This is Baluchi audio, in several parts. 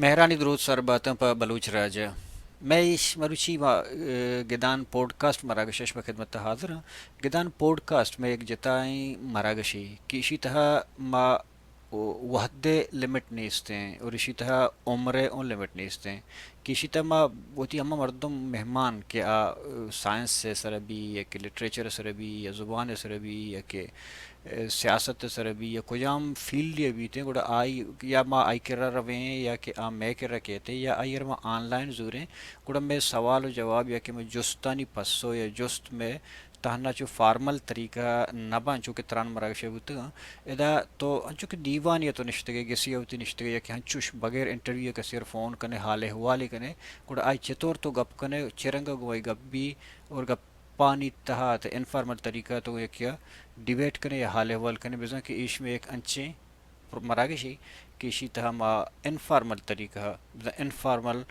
مہرانی دروت سر باتاں پہ بلوچ راج ءَ۔ مئے ایش مروچی ما، اے، گدان پوڈکاسٹ مراگش ءَ شمئے خدمت ءَ حاضر آں۔ گدان پوڈکاسٹ مئے یک جتائیں مراگشے کہ ایشی تہا ما وھد ءِ لمٹ نیست ایں اور ایشی تہا عمر ءِ اوں لمٹ نیست ایں کہ ایشی تہا ما وتی ہما مردم مہمان کہ آ، اے، سائنس ءِ سر ءَ بی یا کہ لٹریچر ءِ سر ءَ بی یا زبان ءِ سر ءَ بی یا کہ سیاست ءِ سر ءَ بی یا کجام فیلڈے ءَ بیت ایں، گڑا آئی یا ما آئی کرا رویں یا کہ آ مئے کرا کیت یا آئی ءَ را ما آن لائن زوریں، گڑا مئے سوال ءُ جواب یا کہ مئے جستانی پسو یا جست مئے تہنا چو فارمل طریقہ نہ باں، چو کہ تران مراگش ءَ بوتگاں۔ ادا تو انچو کہ دیوانے ءَ تو نشتگ ئے، گسی ءَ وتی نشتگ ئے یا کہ انچوش بغیر انٹرویو ءَ کسے ءَ را فون کن ئے، حال احوالے کن ئے، گڑا آئی چتور تو گپ کن ئے، چہ رنگ ءَ گوں آئی گپ بی اور گپ پانی تہا تہ انفارمل طریقہ ءَ تو یکے ءَ ڈیبیٹ کن ئے یا حال احوال کن ئے، بزاں کہ ایش مئے یک انچیں پر-، مراگشے کہ ایشی تہا ما انفارمل طریقہ ءَ، بزاں انفارمل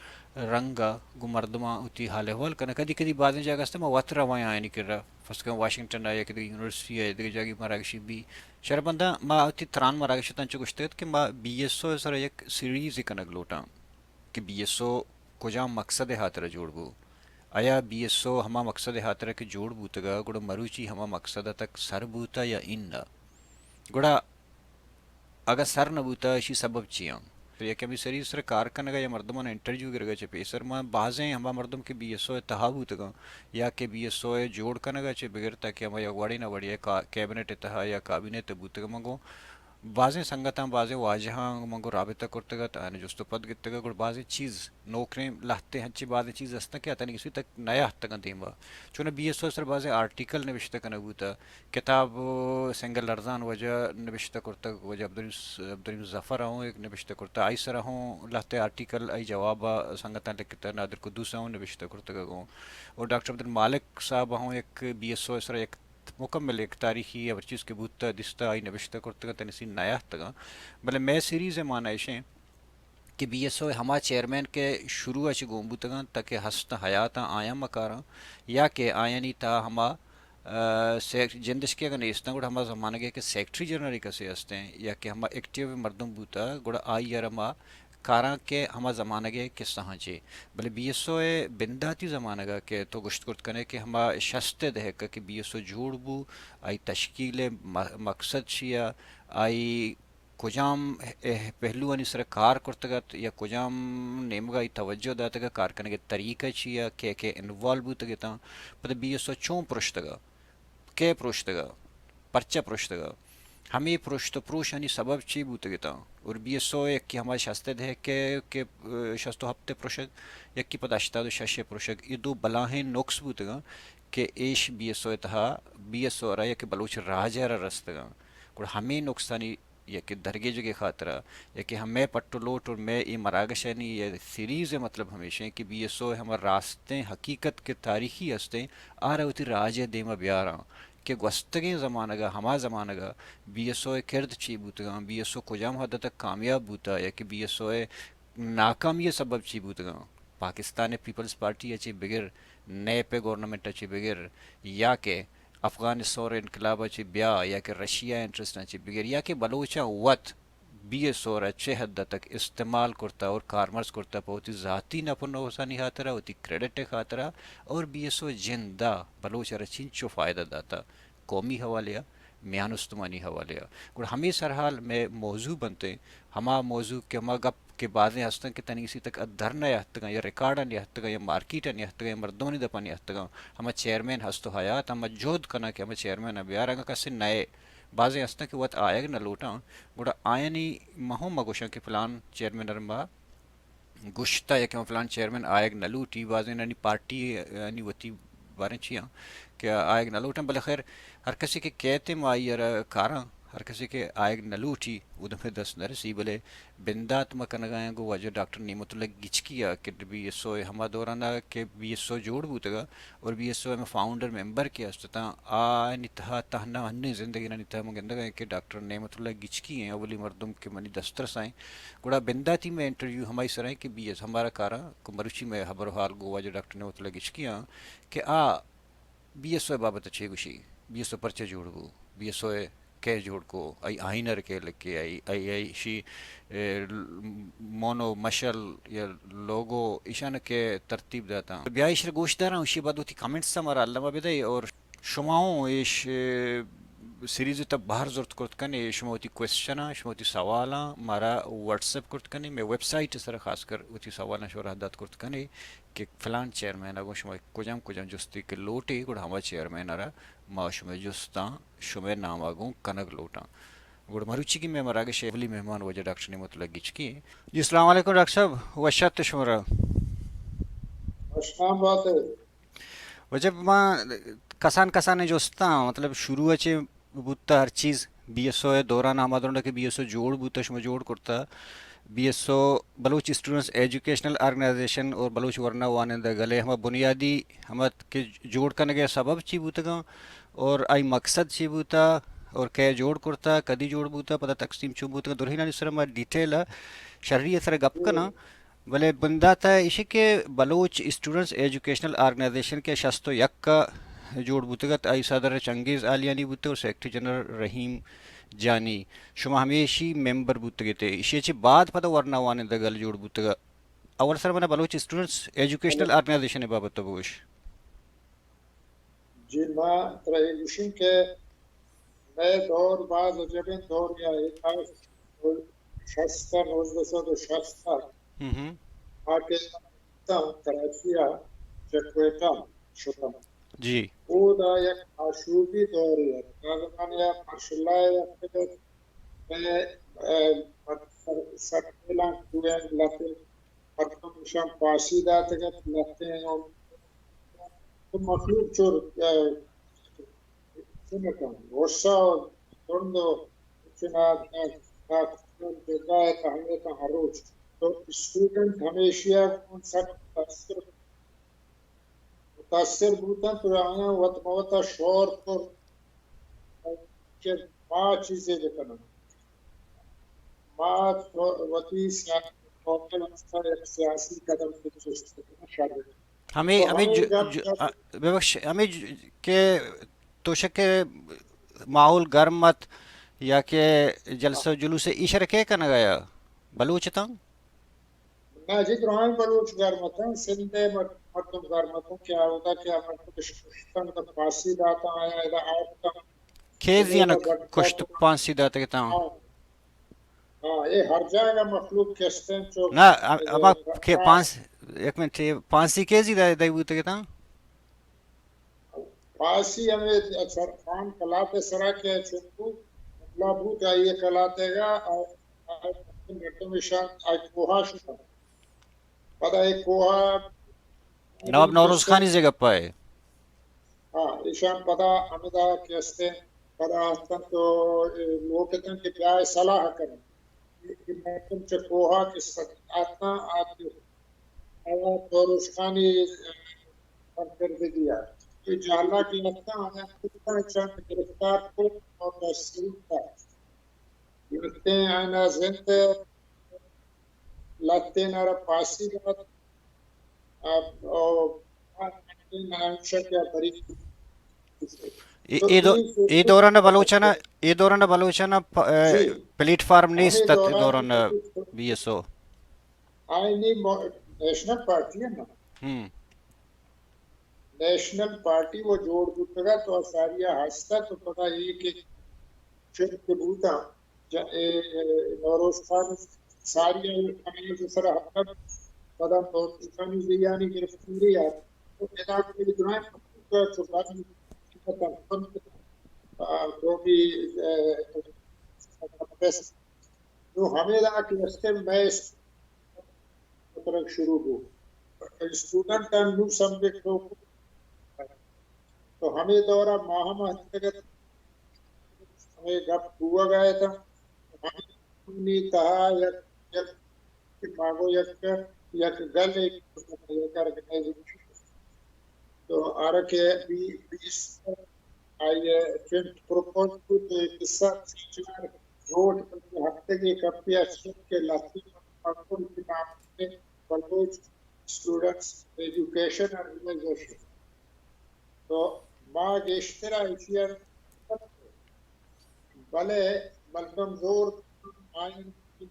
رنگ ءَ گوں مردماں وتی حال احوال کن ایں۔ کدی کدی بازیں جاگہ است ما وت رویں آیانی کرا، فرض کن واشنگٹن ءَ یا کہ دگہ یونیورسٹی ءَ یا دگہ جاگہے مراگشے بی۔ شربنداں ما وتی تران مراگش ءَ تاں چو گوشتگ ات کہ ما بی ایس او ءِ سرا یک سیریزے کنگ لوٹاں۔ کہ بی ایس او کجام مقصد ءِ ہاترا جوڑ بو؟ آیا بی ایس او ہما مقصد ءِ ہاترا کہ جوڑ بوتگ ءَ، گڑا مروچی ہما مقصد ءَ تک سر بوت ءَ یا اناں؟ گڑا اگاں سر نہ بوت ءَ، ایشی سبب چی آں؟ یک ہمے سیریز ءِ سرا کار کنگ ءَ یا مردماں انٹرویو گرگ ءَ چہ پیسر ما بازیں ہما مردم کہ بی ایس او ءِ تہا بوتگ اَں یا کہ بی ایس او ءِ جوڑ کنگ ءَ چہ بگر تاکہ ہما یک وڑے نہ وڑے کا-، کیبنٹ ءِ تہا یا کابینہ ءِ تہا بوتگ اَں، من گوں بازیں سنگتاں، بازیں واجہاں من گوں رابطہ کرتگ ات، آیانی جست ءُ پد گپتگ ات، گڑا بازیں چیز، نوکریں لہتیں ہنچیں بازیں چیز ہستاں کہ آ تنیگتی تک نیاہتگ اَں دیما۔ چوناہا بی ایس او ءِ سرا بازیں آرٹیکل نبشتہ کنگ بوتگ، کتاب سنگل لرزان واجہ نبشتہ کرتگ، واجہ عبدالرحیم س-، عبدالرحیم ظفر ءَ ہوں یک نبشتہ کرتگ، آئی سرا ہوں لہتیں آرٹیکل، آئی جواب ءَ سنگتاں لکھتگ، نادر قدوس ءَ ہوں نبشتہ کرتگ اَں۔ اور ڈاکٹر عبدالمالک صاحب ءَ ہوں یک بی ایس او ءِ سرا یک مکمل یک تاریخی ہبر چیز کہ بوتہ دیستہ، آئی نبشتہ کرتگ اَں، تنیگتی نیاہتگ اَں۔ بلے مئے سیریز ءِ مانا ایش اِنت کہ بی ایس او ءِ ہما چیئرمین کہ شروع ءَ چہ گون بوتگ اَں تاکہ ہست اَں، حیات اَں، آیاں ما کاراں، یا کہ آیانی تہا ہما، آ، سیک-، جند اِش کہ اگاں نیست اَں گڑا ہما زمانگ ءَ کہ سیکرٹری جنرل کسے ہست ایں یا کہ ہما ایکٹیو مردم بوتہ گڑا آئی ءَ را ما کاراں کہ ہما زمانگ ءِ قصہاں چہ۔ بلے بی ایس او ءِ بنداتی زمانگ ءَ کہ تو گوشت کرت کن ئے کہ ہما شست ءِ دہک ءَ کہ بی ایس او جوڑ بو، آئی تشکیل ءِ م-، مقصد چی ءَ، آئی کجام ءِ پہلوانی سرا کار کرتگ ات یا کجام نیمگ ءَ آئی توجہ داتگ ءَ، کار کنگ ءِ طریقہ چی ءَ، کئے کئے انوالو بوتگ اتاں، پدا بی ایس او چون پرشتگ ءَ؟ کئے پروشتگ ءَ؟ پرچا پروشتگ ءَ؟ ہمے پروشت ءُ پروشانی سبب چے بوتگ اتاں؟ اور بی ایس او یکے ہما شست ءِ دہک ءَ کہ، اے، شست ءُ ہپت ءَ پروشگ، یکے پدا ہشتاد ءُ شش ءَ پروشگ، اے دو بلاہیں نقص بوتگ اَں کہ ایش بی ایس او ءِ تہا، بی ایس او ءَ را یا کہ بلوچ راج ءَ را رستگ اَں۔ گڑا ہمے نقصانی یا کہ درگیجگ ءِ خاطر ءَ یا کہ ہمے پٹ ءُ لوٹ اور مئے اے مراگشانی اے سیریز ءِ مطلب ہمیش اِنت کہ بی ایس او ءِ ہما راستیں حقیقت کہ تاریخی ہست ایں، آ را وتی راج ءِ دیم ءَ بیاراں کہ گوستگیں زمانگ ءَ، ہما زمانگ ءَ بی ایس او ءِ کرد چی بوتگ اَں، بی ایس او کجام حد ءَ تک کامیاب بوتہ یا کہ بی ایس او ءِ ناکامی ءِ سبب چی بوتگ اَں۔ پاکستان پیپلز پارٹی ءَ چہ بگر، نیپ ءِ گورنمنٹ ءَ چہ بگر، یا کہ افغان ثور انقلاب ءَ چہ بیا یا کہ رشیا ءِ انٹرسٹ ءَ چہ بگر یا کہ بلوچاں وت بی ایس او ءَ را چہ حد ءَ تک استعمال کرتہ اور کارمرز کرتہ پہ وتی ذاتی نپ ءُ نوسانی ہاترا، وتی کریڈٹ ءِ خاطرا، اور بی ایس او ءِ جند ءَ بلوچ ءَ را چنچو فائدہ داتہ قومی حوالے ءَ، میان استمانی حوالے ءَ۔ گڑا ہمے سرحال مئے موضوع بنت ایں، ہما موضوع کہ ہما گپ کہ بازیں ہستاں کہ تنیگتی تک ءَ در نیاہتگ اَں یا ریکارڈ ءَ نیاہتگ اَں یا مارکیٹ ءَ نیاہتگ اَں یا مردمانی دپ ءَ نیاہتگ اَں، ہما چیئرمین ہست ءُ حیات، ہما جہد کناں کہ ہما چیئرمین ءَ بیاراں، اگاں کسے نئے، بازیں ہستاں کہ وت آیگ نہ لوٹاں، گڑا آیانی ما ہم مہ گوشاں کہ فلان چیئرمین ءَ را ما گوشتہ یا کہ فلان چیئرمین آیگ نہ لوٹی، بازینانی پارٹی آنی وتی باریں چی آں کہ آیگ نہ لوٹاں، بلے خیر، ہر کسے کہ کیت ما آئی ءَ را کاراں، ہر کسے کہ آیگ نہ لوٹی، اود ءَ مئے دست نہ رسی، بلے بندات ما کنگ ءَ ایں گوں واجہ ڈاکٹر نعمت اللہ گچکی ءَ کہ بی ایس او ءِ ہما دوران ءَ کہ بی ایس او جوڑ بوتگ ءَ اور بی ایس او ءِ ہما فاؤنڈر ممبر کہ است اتاں، آیانی تہا تہنا انّیں زندگینانی تہا ما گندگ ءَ ایں کہ ڈاکٹر نعمت اللہ گچکی ایں اولی مردم کہ منی دسترس ءَ ایں۔ گڑا بنداتی مئے انٹرویو ہمائی سرا ایں کہ بی ایس او ءِ ہمارا کاراں کہ مروچی مئے ہبر ءُ حال گوں واجہ ڈاکٹر نعمت اللہ گچکی آں کہ آ بی ایس او ءِ بابت ءَ چے گوشی، بی ایس او پرچہ جوڑ بو، بی ایس او ءِ کئے جوڑ کو، آئی آئینر کئے لکے، آئی آئی آئی شی مون و مشل یا لوگو ایشان کئے ترتیب داتاں۔ بیا ایشر گوش داراں، اشی بعد وتی کمنٹس مارا الما بدئے اور شما اوں ایش سیریز تا بہر زرت کرت کنے، شما وتی کوئسچناں، شما وتی سوالاں مارا واٹس ایپ کرت کنے، مئے ویب سائٹ سر خاص کر وتی سوالاں شما رہ دات کرت کنے کہ فلان چیئرمین ء گوں شما کجام کجام جستی کہ لوٹے، گڑا ہما چیئرمین ء را ما شمئے جستاں شمئے نام ء گوں کنگ لوٹاں۔ گڑا مروچی کہ مئے مراگش ء اولی مہمان واجہ ڈاکٹر نعمت اللہ گچکی۔ جی السلام علیکم ڈاکٹر صاحب، وش ات شمارا۔ وشنام بات۔ واجہ ما کسان کسان جستاں، مطلب شروع ء چہ بوتہ ہر چیز بی ایس او ء دوران، ہما دوران کہ بی ایس او جوڑ بوتہ، شما جوڑ کرتہ۔ B S O Baloch students educational organization اور بلوچ ورنا وانندہ گل ء ہما بنیادی ہما کہ جوڑ کنگ ء سبب چی بوتگاں اور آئی مقصد چی بوتا اور کئے جوڑ کرتا، کدی جوڑ بوتا، پدا تقسیم چون بوتگاں، درہینانی سر ء ما ڈیٹیل ء شری ء سر ء گپ کناں۔ بلے بندات ء ایشی کہ بلوچ اسٹوڈنٹس ایجوکیشنل آرگنائزیشن کہ شست و یک ء جوڑ بوتگ ات، آئی صدر چنگیز آلیانی بوتگ اور سیکرٹری جنرل رحیم جانی، شما ہمیشی ممبر بوتگ ات۔ ایشی چہ بعد پدا ورنا وانندہ گل جوڑ بوتگ۔ اول سر منا بلوچ اسٹوڈنٹس ایجوکیشنل آرگنائزیشن ء بابت ء بگوش۔ جی، ما ترا اے گوشیں کہ مئے دور باز عجبیں دور یا اے شست ء، نوزدہ سد و شست ء ہم ہم۔ آ ٹائم ء کراچی ء چہ کوئٹہ شتاں۔ جی۔ اودا یک آشوبی دورے ات۔ آ زمانے ء ماشاءاللہ ء یک مئے، ء، سر، سرپیلاں کوئیں لہتیں مردم ایشاں پاسی داتگ ات، لہتیں ہم مخلوق چور، ء، چون اتاں، غصہ و تند و چنا، ء، جزا ء تہنگتاں ہر روچ۔ تو اسٹوڈنٹ ہمیشی ء گوں سک متاثر، متاثر بوتاں، تو آیاں وت مہ وتا شور کرت کہ ما چیزے بکناں۔ ما تو وتی سیاسی قوم ء واستہ یک سیاسی قدم چست کناں شر۔ ہمیں، تو ہمیں ہمیں جو، گپ جو، شر آ، ببخش، ہمیں جو، کہ تو شک ماحول گرم ات یا کہ جلسہ و جلوس ایشر کے کنگا یا بلوچ تاں؟ نہ جی، درائیں بلوچ گرم اتاں، سندھ ء مر-، مردم گرم اتاں کہ آودا کہ آ مردم اش کشتن، پاسی داتاں، آیا ادا آورتاں۔ کے زیان ادا بڑکا کشت کتاں۔ پانسی داتگ اتاں؟ ہاں۔ ہاں، اے ہر جاگہ مخلوق کشتن چو، نہ، ا-، اما اے، کہ پانس-، یک منٹ، اے پانسی کے زی دے، دے بوتگ اتاں؟ پاسی ہمے سر-، خان قلات ء سرا کہ چنکو حملہ بوت، آئی ء قلات ء گا، آ، آ، مردم ایشان آئی کوہا شتاں۔ پدا اے کوہا نواب نوروز خانی زگپا ہے۔ ہاں، ایشان پدا ہمدا کہ استیں، پدا استن تو، اے، لوٹتن کہ بیا صلاح کنن۔ اے مردم چہ کوہا کہ س-، آتنا آتی آیا تو روشکانی سرگردگی ء۔ اے جہلا کہ اتاں، آیاں کتاں چند گرفتار کت اور تحصیل دات۔ لہتیں آیانا زند، لہتیں آرا پاسی دات۔ اب، او، لہتیں آیاں شک یا بری۔ اے، تو اے دو-، تین سو اے دوران بلوچانا، اے دوران بلوچانا پ-، اے، جی۔ پلیٹ فارم ہمیں نیست ات، اے دوران دوران بی ایس او۔ آئی نی مو-، نیشنل پارٹی ہے نا۔ ہم۔ نیشنل پارٹی وہ جوڑ بوتگا تو ساریا ہستا تو پدا یہ کہ چپ کے بوتا، جا-، اے، اے، نوروز خان ساریا ہمیں جو سر حکومت پدا نوروز خان زیانی گرفتاری ہے۔ تو ادا کوئی درائیں حقوق کا چوکانی، آ، تو بھی، اے، نو ہمے داں کہ استیں مئے ترگ شروع بو۔ اسٹوڈنٹ آں نوں سمجھگ شروع کو۔ تو ہمے دورا ما ہم اتکگ ات، ہمے گپ بوگ ء اتاں۔ ہمے تہا یک، یک، ما گو یک، یک گل، یک آرگنائزیشن۔ تو آرا کہ بی-، بیست آئی ء چنت پروپوز کو تو ایک قصہ چار جوڑ کرتے ہفتے کے کپی اچھے کے لاتی مقبول کے نام سے بلوچ اسٹوڈنٹس ایجوکیشن آرگنائزیشن۔ تو ما گیشتر ایشی بلے مردم زور آئین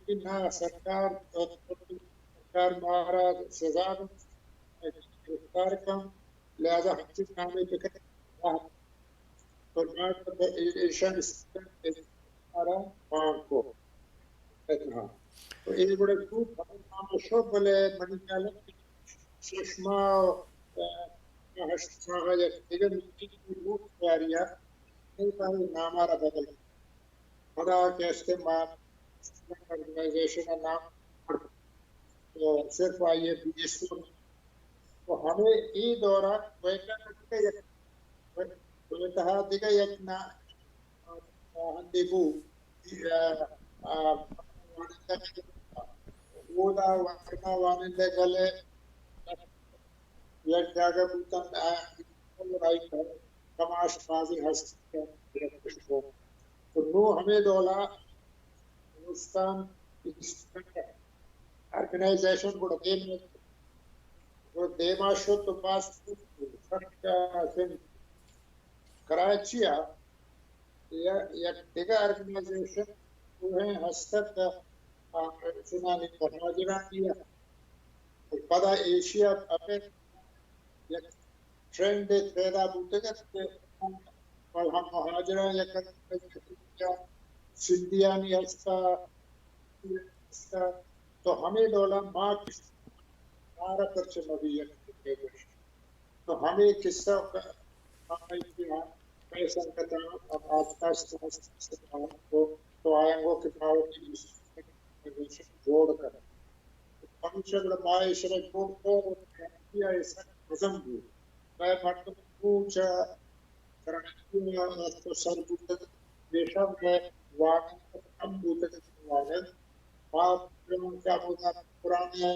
کہ نہ، سرکار، سرکار مارا سزا دنت، گرفتار کن، لہذا ہنچیں کامے بکن، تو ایشان مارا مان کو۔ تو اے گڑا خوب ہمے نام شو، بلے منی خیال ءَ شش ماہ ءُ، ءَ، ہشت ماہ یک دگہ میٹنگ بوت تیاری ءَ، اے بارے نام ءَ را بدل پدا کہ است ما آرگنائزیشن ءِ نام، تو صرف آئی ءَ بی ایس او، تو ہمے اے دور ءَ کوئٹہ ءَ دگہ یک، کوئٹہ ءَ دگہ یک نا-، ہندے بو، آ، آ، اودا ورنا وانندہ گل ءَ یک جاگہ بوتن، آ، اور آئی کماش بازی ہست۔ تو نوں ہمے ڈول ءَ بلوچستان آرگنائزیشن گڑا دیم، گڑا دیما شت تو باز سک، آ، کراچی ءَ یا-، یک دگہ آرگنائزیشن کوہیں ہست ات، آ، چنانی مہاجرانی ءَ۔ پدا ایشی ءَ اپن یک ٹرینڈے پیدا بوتگ ات کہ ہم مہاجراں یک سندھیانی ہست ءَ، ہست ءَ، تو ہمے ڈول ءَ ما مارا پرچہ مہ بی یک تو ہمے قصہ ءَ مئے سنگتاں آستا آستا آستا تو، تو آیاں گوں کہ ما وتی جوڑ کن۔ پمیشا گڑا ما ایشرا جوڑ کن، یا ایشرا عزم بوت۔ مئے مردم بوت چہ کراچی ءَ تو سر بوتگ، پیشا مئے وانگ کم بوتگ، وانگ ما پرانے پرانے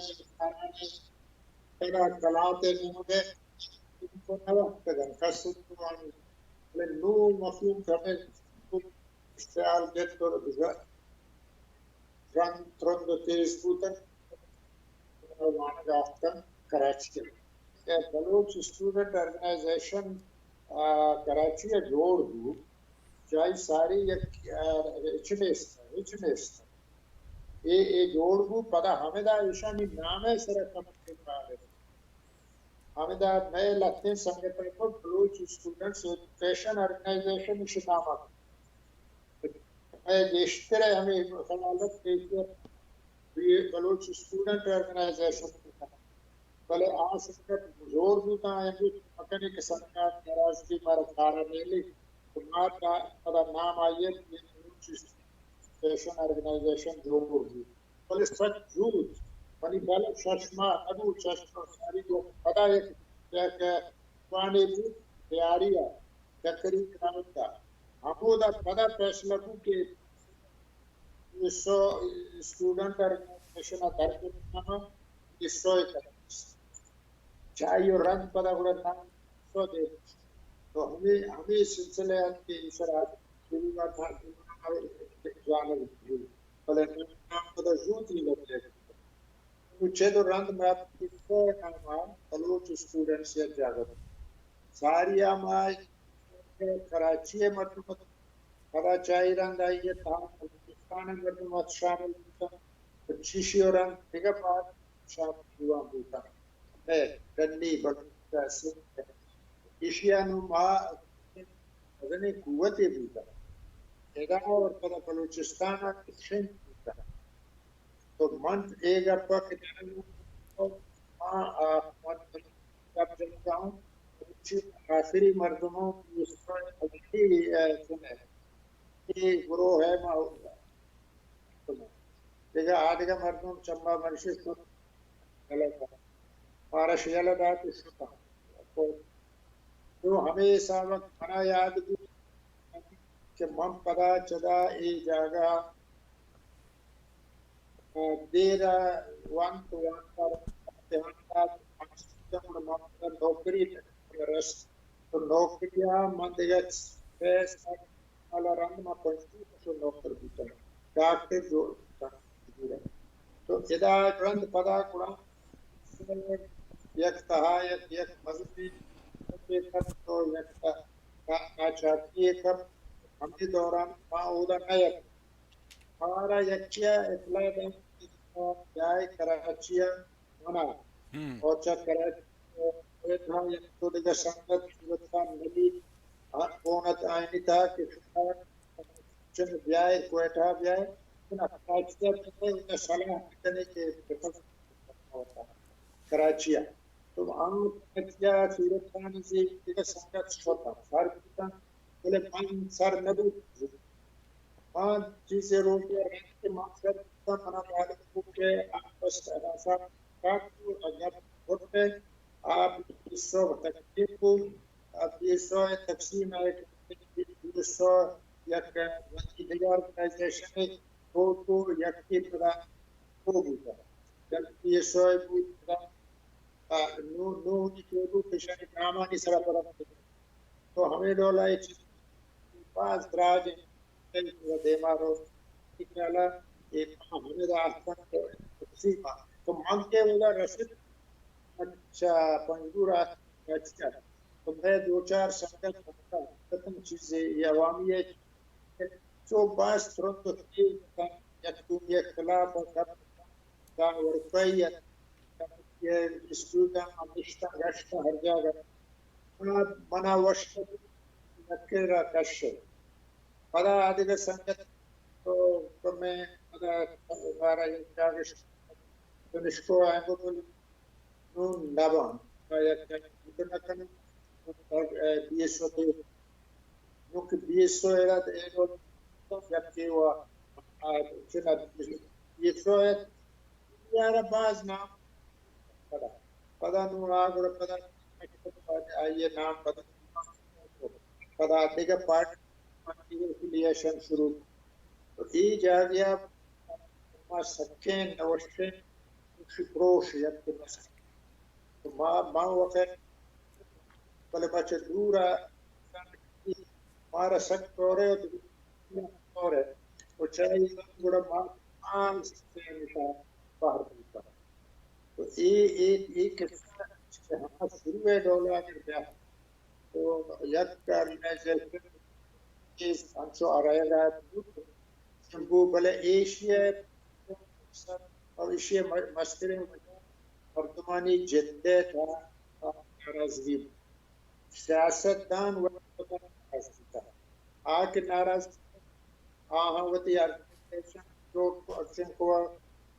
ترا کلات ءِ نیمگ ءَ تو نہ وپتگ انت، کس تو آنی۔ بلے نوں مخلوق ہمے اشتعال گپت اور رنگ ترند و تیز بوتگ، وانگ آفتن کراچی ءَ۔ اے بلوچ اسٹوڈنٹ آرگنائزیشن، آ، کراچی ءَ جوڑ بوت، جائی ساری یک، آ، ہچ نیست، ہچ نیست۔ اے، اے جوڑ بوت، پدا ہمدا ایشانی نام ءِ سرا کمک کار ہمدا مئے لہتیں سنگت ءَ گوں بلوچ اسٹوڈنٹس ایجوکیشن آرگنائزیشن ایشی نام ءَ۔ مئے گیشتر ءَ ہمے خیال ات کہ بلوچ اسٹوڈنٹ آرگنائزیشن، بلے آ سنگت زور بوتاں، آیاں گوشت مکنے کہ سرکار ناراض بی، مارا کار ءَ نیلی، تو ما پدا نام آئی ءَ بلوچ اسٹوڈنٹ ایجوکیشن آرگنائزیشن جوڑ بوت۔ بلے سک زوت، منی خیال ءَ شش ماہ نہ بوت، شش ماہ ساری گوں پدا یک، یک جوانے بوت، تیاری ءَ چکری گراؤنڈ ءَ۔ ہمودا پدا فیصلہ بوت کہ سو اسٹوڈنٹ آرگنائزیشن ءَ در کتنا، سو چائی و رند پدا گڑا نام سو دے۔ تو ہمیں، ہمیں سلسلہ ات کہ ایشرا شروعات جوانگ بلے نام پدا زوت ہی لگے۔ نوں چد و رند مات کسہ ناما بلوچ اسٹوڈنٹس یک جاگہ بوت۔ ساری ءَ ما کراچی ءِ مردم ات، پدا چائی رند آئی ءِ تہا بلوچستان ءِ مردم ات شامل بوتاں۔ و چیشی و رند دگہ پار شامل دیوان بوتاں۔ مئے ڈنی بلوچ ءِ سندھ ءِ ایشی ءَ نوں ما مزنیں قوتے بوتاں۔ ادا اور پدا بلوچستان ءَ کشنت بوتاں۔ تو من اے گپ ءَ کہ جنگ ما، آ، من گپ جنگا ہوں، چی آخری مردم ہوں، دوسرا آخری، آ، سنے۔ اے گروہ ءَ ما دگہ آ دگہ مردم چمبا منشی شت، غلط ءَ۔ مارا شیل ءَ دات و شتاں۔ تو ہمے حساب ءَ منا یاد بوت کہ من پدا چدا اے جاگہ ءَ دیر ءَ وانت، وانت ءَ امتحان دات، من پدا نوکری رست۔ تو نوکری ءَ من دگہ سئے سال ءَ رند من پنچوس سال نوکر بوتاں، ڈاکٹر جوڑ بوتاں۔ تو ادا رند پدا گڑا یک تہا یک، یک مزنیں کپے کپت، تو یک تہا ناچاکی کپت۔ ہمے دوران ما اودا نہ ات۔ مارا یکے ءَ اطلاع دات کہ تو بیائے کراچی ءَ منا۔ ہم۔ اور چہ کراچی ءَ کوئٹہ ءَ یک دو دگہ سنگت صورت خان نبی آ-، گون ات آیانی تہا کہ شما چن بیائے، کوئٹہ ءَ بیائے، چن کراچی ءَ بیائے، اودا سلاہ بکنے کہ بکن کراچی ءَ۔ تو آ کراچی ءَ صورت خان زی دگہ سنگت شتاں، سر بوتاں، بلے من سر نہ بوت۔ آ چیزے روچے رند کہ مقصد بوتاں، منا معلوم بوت کہ آ بس راسا کاٹو اگر بوت آ بیسو تقسیم کو، آ بیسو تقسیم ہے، بیسو یک وتی دیگہ آرگنائزیشن ہے، تو تو یکی پدا تو بوتا۔ یک بیسو بوت پدا، آ، نو، نو تو تو کشانی نامانی سرا پدا تو ہمے ڈول ءَ اے چیز باز دراج انت، کئی پورا دیما رو، اے خیال ءَ اے ہمے دا آستن تو تقسیم ءَ۔ تو من کہ اودا رسید، اچھا، پنجگور آستن، اچھا۔ تو مئے دو چار سنگت ہمدا کتن چیزے، اے عوامی ہے، چو باز ترند و تیز بوتاں، یک دومی خلاف ءَ گپ، داں ورکائی ات، کہ اسٹوڈنٹ ہمیشتاں گشتاں ہر جاگہ۔ منا، منا وش ات، یکے را کش۔ پدا آدگہ سنگت تو کمیں پدا مارا یک جاگہ دانشگاہ آنگو بل نون نبان۔ ما یک جاگہ بوت نہ کنوں۔ بی ایس او تو نوں کہ بی ایس او ارا ایرو یکے و، آ، چنا بی ایس او ات، یارا باز نام پدا، پدا نوں آ گڑا پدا آئی نام بدل، پدا دگہ پارٹی افیلیشن شروع۔ تو اے جاگہ ما سکیں نوشیں خوشی پروش یک کہ ما، ما وقت بلے ما چہ دور ءَ مارا سک تورے ءُ تورے ءُ چائی گڑا ما، ما سکیں بہر بوتا۔ تو اے، اے، اے قصہ ہما شروع ءِ ڈول ءَ اگر بیا تو یک آرگنائزیشن چیز انچو آرایگ ءَ بوت، بو بلے ایشی ءِ مقصد اور ایشی ءِ م-، مستریں وجہ مردمانی جند ءِ تہا ناراضگی بوت۔ سیاست دان وت ناراض بوتگ۔ آ کہ ناراض بوتگ، آہاں وتی آرگنائزیشن جوڑ کو، اکشن کو،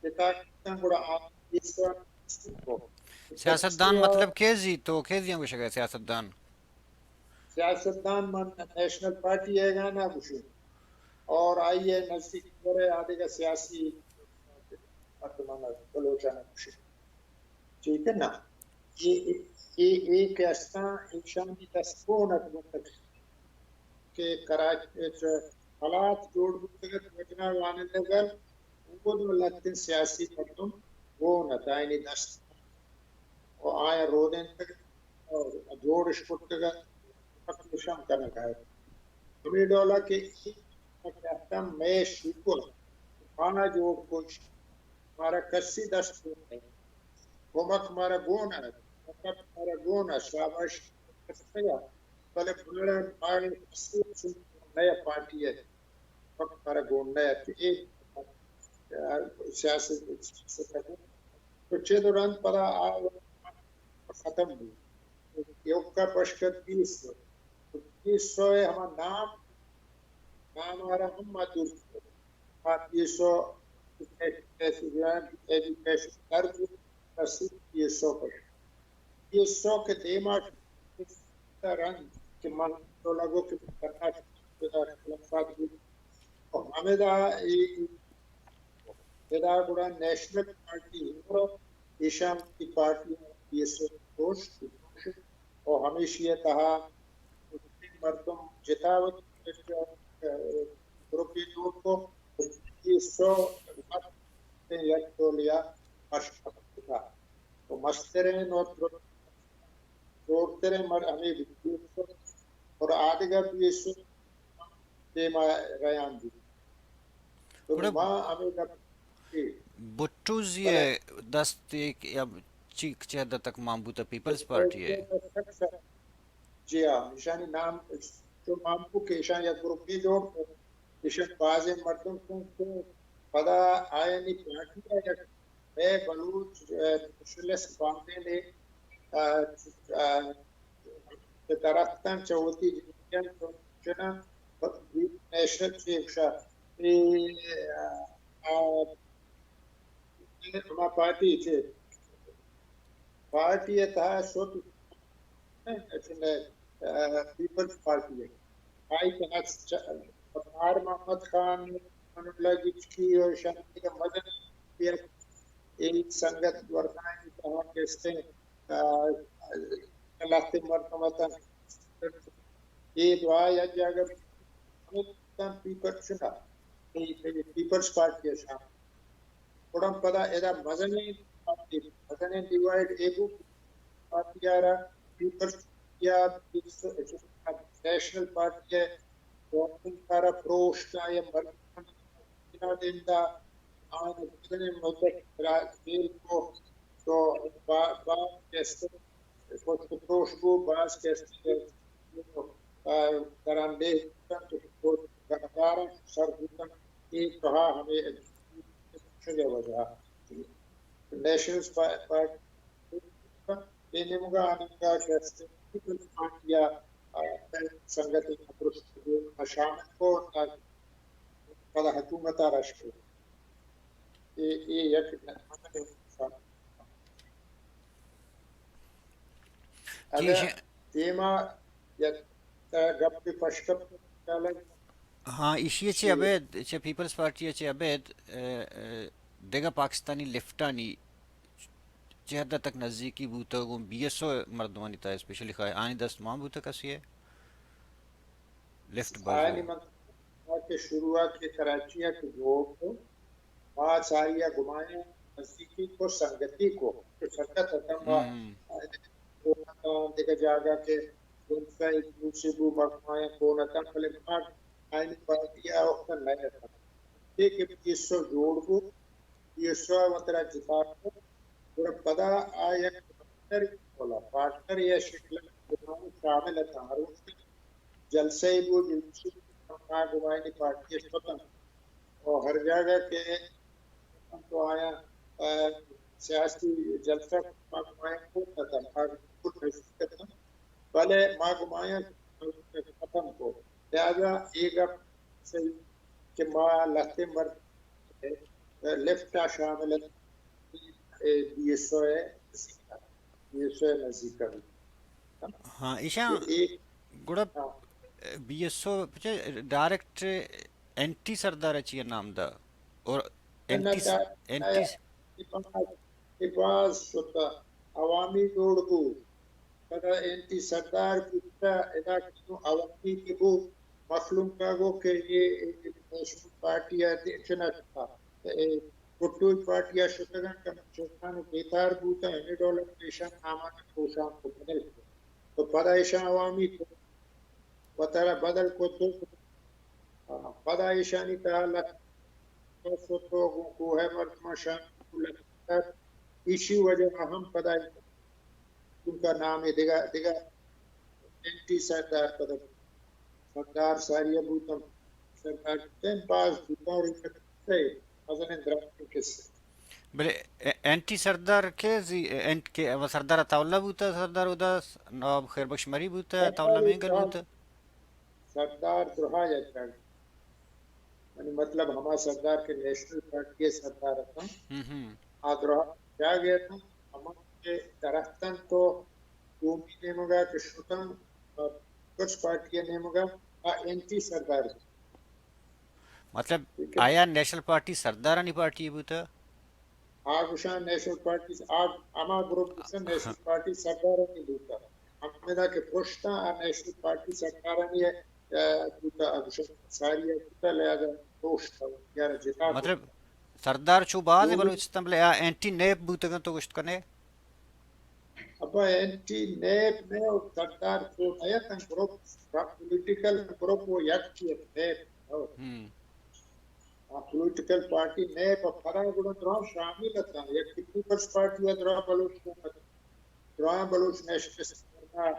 جتا کتاں گڑا آ اس کو۔ سیاست دان مطلب کیزی؟ تو کیزی ہم گوشگ ءَ سیاست دان؟ سیاست دان من نیشنل پارٹی ءِ گانا گوشوں اور آئی ءِ نزدیک برے آدگہ سیاسی مردمان بلوچان گوشوں۔ ٹھیک ہے نا؟ اے، اے، اے کہ استاں ایشانی دست گون ات بوتگ کہ کراچی ءَ چہ حالات جوڑ بوتگ ات، وجنا وانندگ ات، اود ءَ لہتیں سیاسی مردم گون ات، آیانی دست ءُ آیاں رودینتگ ات ءُ جوڑ اش کرتگ ات، پکوشاں کنگ ءَ ات۔ ہمے ڈول ءَ کہ اے کہ استاں مئے شکر، مانا جوڑ کش، مارا کسی دست گون نہ ات۔ کمک مارا گون ات، کمک مارا گون ات، شاباش کستگ ات، بلے مارا، مارا کسی چون نئے پارٹی ءَ کمک مارا گون نہ ات۔ اے سیاست، سیاست ءَ گون تو چد ءُ رند پدا آ ختم بوت۔ ایوکا پشکت بیست، بیست سو ءِ ہما نام، نام آرا ہم ما دور کت۔ ما بیست سو ایجوکیشن در بوت، رسید بیست سو پشکت۔ بیست سو کہ دیما شت، رند کہ من تو لگو کہ کرنا شت، خلافات بوت۔ اور ہمیں دا اے ادا گڑا نیشنل پارٹی ہور ایشاں وتی پارٹی بی ایس او دوست، دوست اور ہمیشی ءِ تہا مردم جتا وت گروپی جوڑ کو، بی ایس او یک ٹولیا پشت کتا۔ تو مستریں اور زورتریں مر ہمے بی ایس او اور آدگہ بی ایس او دیما رہان دی۔ تو گڑا ما ہمے گپ کہ بھٹوزی ءِ دست یک یا چی چہ حد تک مان بوتہ پیپلز پارٹی ءِ؟ جی ہاں، ایشانی نام چو مامپو کہ ایشاں یک گروپے جوڑ کو، ایشاں بازیں مردم کن کو، پدا آیانی پارٹی ءَ یک مئے بلوچ، ءَ، نیشنلسٹ باندین ءَ، ءَ، ءَ، کہ دراتکاں چہ وتی جنجان چو چنا نیشنل چیف شاہ، اے، ءَ، ءَ، ہما پارٹی چہ پارٹی ءِ تہا شت، ءَ، پیپلز پارٹی ءِ۔ آئی تہا چ-، ستار محمد خان، امان اللہ گچکی ءُ شاہ مزن یک، اے سنگت ورنائیں تہا کستے، ءَ، لہتے مردم اتاں۔ اے دعا یک جاگہ پیپلز، پیپلز پارٹی ءَ شامل۔ گڑا پدا ادا مزنیں، مزنیں ڈیوائیڈ اے بو، پارٹی ءَ را پیپلز یا نیشنل پارٹی ءَ گورنمنٹ ءَ را پروشت ءَ یا مردم بنا دیندا آن مزنیں مدت را جیل کو، تو با-، باز کستے پشت پروش بو، باز کستے، ءَ، دران ڈیھ بوتن تو گنگار سر بوتن، اے تہا ہمے شگے وجہ نیشنلز پا-، پارٹی اے نیمگا آنگا کہ است، پیپلز پارٹی ءَ، آ، سنگت اپروچ کو، آ شامل کو، آ پدا حکومت ءَ رش کو۔ اے، اے یک نقصان۔ جی، اگاں شے- دیما یک گپ پشکپ چالک۔ ہاں، ایشی ءَ چہ ابید، چہ پیپلز پارٹی ءَ چہ ابید، ءَ، ءَ، دگہ پاکستانی لیفٹانی چہ حد تک نزیکی بوتگ، گوں بی ایس او مردمانی تہا اسپیشلی خواہ آنی دست مان بوتگ کسی ءَ لیفٹ آنی بازو۔ من کہ شروعات کہ کراچی ءَ کہ جوڑ کو، ما ساری ءَ گمائیں نزیکی کو، سنگتی کو، کہ سنگت اتم با ہم۔ دگہ جاگہ کہ گنسا ایک دوسرے بو مگمائیں کون اتم، بلے ما آنی پارٹی ءَ وقت نہ اتم۔ کہ بی ایس او جوڑ بو، بی ایس او ءَ وترا جتا کو، گڑا پدا آ یک پارٹنر، پارٹنر یا شکل ءَ شامل اتاں۔ ہر وقت جلسہ ای بو، جلسہ ما گمائنی پارٹی ءَ شتاں۔ اور ہر جاگہ کہ تو آیا، ءَ، سیاسی جلسہ ما گمائن کو اتاں، ما بالکل نزیک اتاں۔ بلے ما گمائن ختم کو۔ لہذا اے گپ صحیح کہ ما لہتے مرد لیفٹ ءَ شامل ات، اے بی ایس او ءِ نزیک ءَ، بی ایس او ءِ نزیک ءَ۔ ہاں، ایشاں اے، گڑا ہاں۔ بی ایس او پچے ڈائریکٹ اینٹی سردار ءَ چی نام دا؟ اور نہ، اینٹی س-، دا، اینٹی س-، اے باز، اے باز شتا عوامی جوڑ بو۔ پدا اینٹی سردار بوتا، ادا کنو عوامی کہ بو، مخلوق ءَ گو کہ اے، اے نیشنل پارٹی ءَ دے چنا شتا۔ اے گٹوئی پارٹی ءَ شتگاں کہ چوکان و بیتار بوتا، ہمیں ڈول ایشان نامان کوشان کو بدل کو۔ تو پدا ایشان عوامی کو، وتارا بدل کو تو، پدا ایشانی تہا لک تو گوں کوہ مردماں شان کو لک ایشی وجہ ہم پدا چونکہ نام دگہ، دگہ اینٹی سردار پدا، سردار ساری بوتم، سردار بوتم، باز بوتم، اور مزنیں دراتکیں کسے۔ بلے اے-، اینٹی سردار کے زی-، اینٹ کے، سردار تاولا بوتا، سردار ادا نواب خیر بخش مری بوتا، تاولا مینگل بوتا۔ سردار درہا یک جاگہ، یعنی مطلب ہما سردار کہ نیشنل پارٹی ءِ سردار اتاں، ہم ہم۔ آ درہا جاگہ اتاں، ہما کہ درہتن تو قومی نیمگا کہ شتن، پیپلز پارٹی ءِ نیمگا، آ اینٹی سردار اتاں۔ مطلب ٹھیک ہے۔ آیا نیشنل پارٹی سردارانی پارٹی بوتا؟ آ گوشاں نیشنل پارٹی، آ ہما گروپ گوشاں نیشنل پارٹی سردارانی بوتا۔ ہمیدا کہ پرشتاں آ نیشنل پارٹی سردارانی، ءَ، بوتا، آ گوشاں ساری ءَ بوتا، لہذا پرشت یار جتا مطلب، سردار چو باز بلوچستان، بلے آ اینٹی نیپ بوتگاں تو گوشت کنے؟ ابا اینٹی نیپ نے اور سردار چو نیتن گروپ، پولیٹیکل گروپ وہ یک چیئے نیپ، ہو۔ ہم۔ آ پولیٹیکل پارٹی نیپ ءَ پدا گڑا دراہ شامل اتاں، یک پیپلز پارٹی ءَ دراہ بلوچ قوم ات، دراہ بلوچ نیشنلسٹ ورنا،